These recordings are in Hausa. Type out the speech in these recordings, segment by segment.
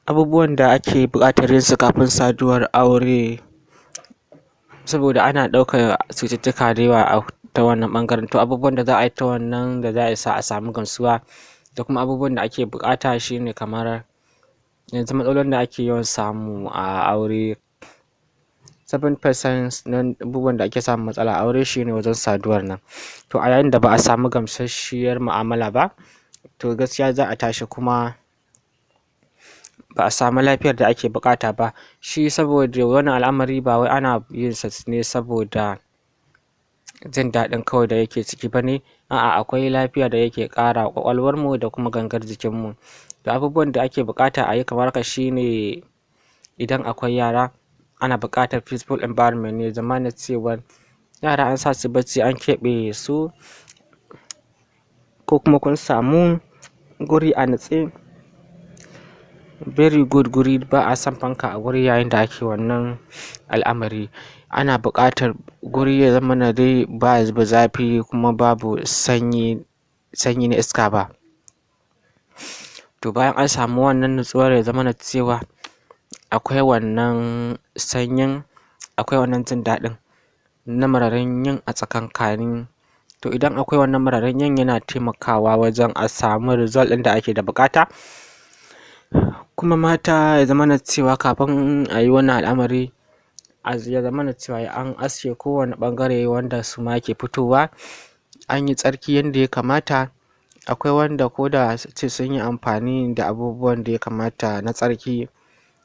Abubuwan da ake buƙatar yin su kafin saduwar aure, saboda ana ɗaukar cututtuka da yawa a ta wannan ɓangaren. To, abubuwan da za a yi ta wannan da za a sa a samu gamsuwa da kuma abubuwan da ake buƙata shine kamar yanzu matsalolin da ake yawan samu a aure, 7% na abubuwan da ake samun matsala a aure shine wajen saduwar nan. To, a yayin da ba a samu gamsasshiyar mu'amala ba, to gaskiya za a tashi kuma ba a samu lafiyar da ake buƙata ba. Shi saboda wannan al'amari ba wai ana yin sa ne saboda jin daɗin kawai da yake ciki ba ne, a'a, akwai lafiya da yake ƙara wa ƙwaƙwalwarmu da kuma gangar jikinmu. Da abubuwan da ake buƙata a yi kamar haka shine, idan akwai yara, ana buƙatar peaceful environment ne, zamana cewar yara an sa su bacci, an keɓe su, ko kuma kun samu guri a natse, very good guri. Ba a son fanka a guri yayin da ake wannan al'amari. Ana buƙatar guri ya zamana dai ba zafi kuma babu sanyi, sanyi na iska ba. To, bayan an samu wannan nutsuwar, ya zamana cewa akwai wannan sanyin, akwai wannan jin daɗin na mararin yin a tsakankani. To, idan akwai wannan mararin yin, yana taimakawa wajen a samu result ɗin da ake da buƙata. Kuma mata, ya zamana cewa kafin a yi wannan al'amari, ya zamana cewa an aske kowane ɓangare wanda suma yake fitowa, an yi tsarki yanda ya kamata. Akwai wanda ko da ace sun yi amfani da abubuwan da ya kamata na tsarki,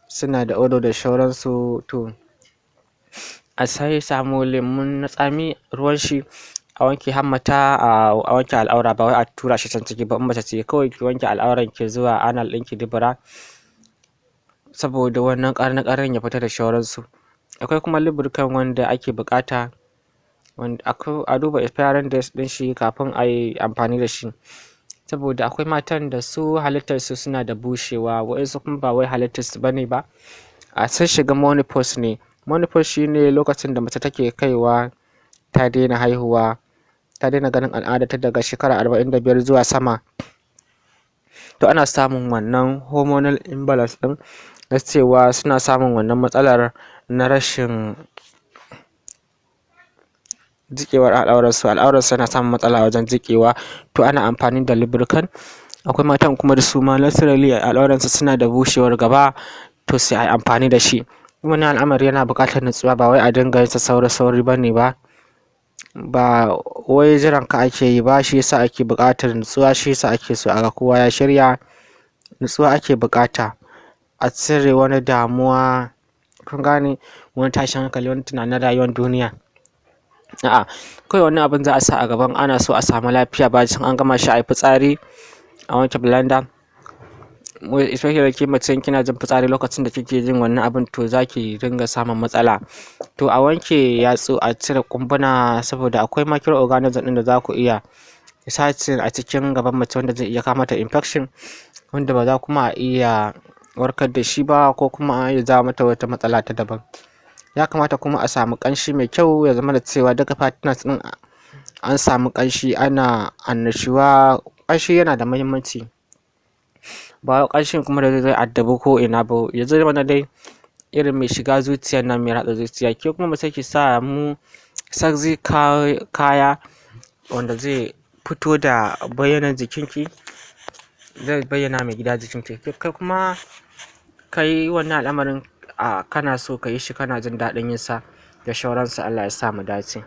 suna da odour da shauransu. To, a sai samu lemun na tsami, ruwan shi, a wanke hammata, a wanke al'aura, ba wai a tura shi can ciki ba. In mace ce, kawai ki wanke al'auran ki zuwa anal ɗinki, dubura, saboda wannan ƙarni-ƙarnin ya fita da shauransu. Akwai kuma lubricant wanda ake buƙata, wanda akwai a duba expiring date ɗin shi kafin a yi amfani da shi. Saboda akwai matan da su halittarsu suna da bushewa, waɗansu kuma ba wai halittarsu bane ba. A sun shiga menopause ne. Menopause shine lokacin da mace take kaiwa ta daina haihuwa, ta daina ganin al'adarta daga shekara 45 zuwa sama. To, ana samun wannan hormonal imbalance ɗin na cewa suna samun wannan matsalar na rashin jiƙewar al'aurarsu. Al'aurarsu yana samun matsala wajen jiƙewa, to ana amfani da lubricant. Akwai matan kuma da su ma naturally al'auransu suna da bushewar gaba, to sai a yi amfani da shi. Wannan al'amari yana buƙatar nutsuwa, ba wai a dinga yin sa sauri-sauri bane ba. Ba wai jiran ka ake yi ba, shi yasa ake buƙatar nutsuwa, shi yasa ake so a ga kowa ya shirya. Nutsuwa ake buƙata. A cire wani damuwa, kun gane, wani tashin hankali, wani tunanin rayuwar duniya. A'a, kawai wannan abin za a sa a gaban, ana so a samu lafiya. Bacin an gama shi, a yi fitsari, a wanke bladder. Especially ke mace, in kina jin fitsari lokacin da kike jin wannan abun, to za ki dinga samun matsala. To, a wanke yatsu, a cire ƙumbuna, saboda akwai microorganism ɗin da za ku iya searching a cikin gaban mace wanda zai iya kawo mata infection, wanda ba za kuma a iya warkar da shi ba, ko kuma ya jawo mata wata matsala ta daban. Ya kamata kuma a samu ƙanshi mai kyau, ya zamana cewa duka partners ɗin an samu ƙanshi, ana annashuwa. Ƙanshi yana da muhimmanci. Ba wai ƙanshin kuma da zai addabi ko ina ba, ya zamana dai irin mai shiga zuciyar nan, mai ratsa zuciya. Ke kuma mace, ki samu sexy kaya wanda zai fito da bayyanar jikinki, zai bayyana mai gida jikinki. Kai kuma ka yi wannan al'amarin, a kana so ka yi shi, kana jin daɗin yin sa da shauransu. Allah ya sa mu dace.